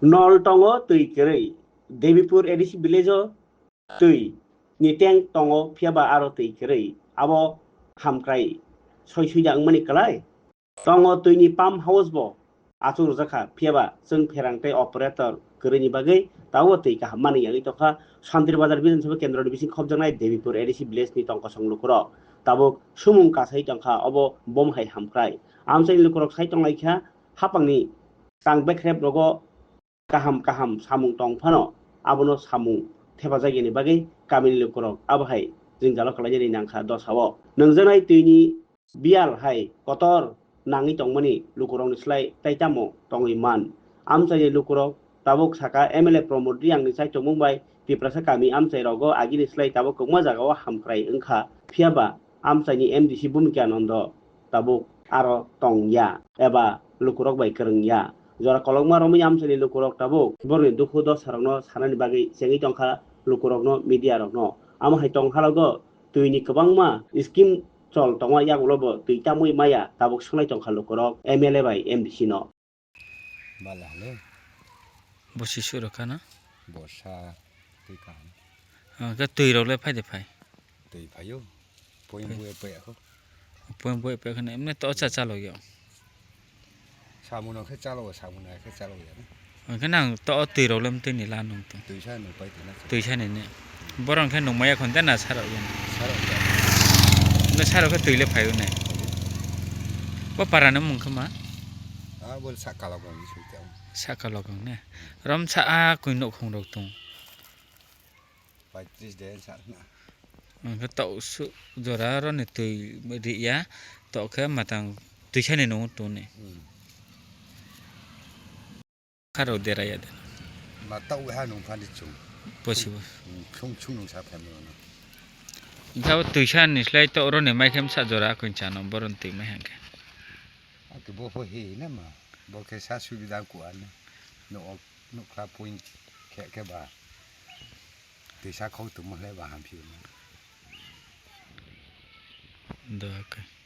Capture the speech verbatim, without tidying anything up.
Nol tongo twi kwrwi. Debipur A D C village o twi ni tank tongo, phiya ba aro twi kwrwi. Abo hamkrai soi suida wngmani kwlai. Tongo twini pump house bo achuk rwjakha, phiya ba chwng pherang tei operator kwrwini bagwi tabuk twi kaham manwi yagwi tongkha. Santri Bazar Bidhan Sabha Kendroni bising khopjaknai Debipur A D C village ni tongkosong lukurok tabuk sumung kasai tongkha, obo bom hai hamkrai. Amchaini lukurok sai tonglaikha, hapangni tang bekrep rogo kaham kaham samung tong phano, abono samung thepajakya ni bagwi kamini lukurok abo hai jwngjalo kwlainani nangkha. Dosao nungjaknai twini biyal hai kotor nangwi tongmani lukurokni slai tai tamo tongwi man? Amchaini lukurok tabuk saka M L A Pramod Reang ni chaichomung bai Tiprasa kami amchai rogo agini slai tabuk kwbangma jagao hamkrai wngkha, phiya ba amchaini M D C Bhumika Nando tabuk aro tong ya eba lukurok bai kwrwng ya. Jora kolokma romwi amchaini lukurok tabuk borokni dukhu dosarokno sanani bagwi chengwi tongkha lukurokno, media rokno. Amo hai tong halogo twini kwbangma scheme chol tongma yagulo bo twi tamwi maya tabuk swngwi tongkha lukurok M L A bai M D C no. Bala hale. Bo si suro kana? Borsa twi kaham. Ah, ke twi rok le phai de phai? Twi phaio. Poin Phai. Buya paya ko. Poin buya paya khana emne to cha chalo yo. Samuno khe chalo, samuno khe chalo ya. Ang khe nang to twi rok le mtwi ni la nung to. Twi sa nung pai twi na. Twi sa ni ne. Borok khe nung maya khon de na sarok ya. Sarok ya. Ne sarok khe twi le phai ne. Bo para ni mung khe ma? Ah, bol sa kalok rok ni sui tong. Saka lokong ne. Rom sa a koi nokhong rok tong. Paitris de sa na. Ang khe tok su jora ro ni twi ri ya. Tok khe matang twi sa ni nung tong ne. Hmm. Kharo dera ya de. Ma tok ha nung phani chung. Possible. Hmm, chung chung nung sa phan no. Ang khe twi sa ni slai tok ro ni mai khe sa jora koi cha no boron twi mai hang khe. Ake bo pho he na ma. Bo khe sa subida kuwa na. No, nukla point khe khe ba. Twi sa khok tongmo le ba ham phi na. Da khe.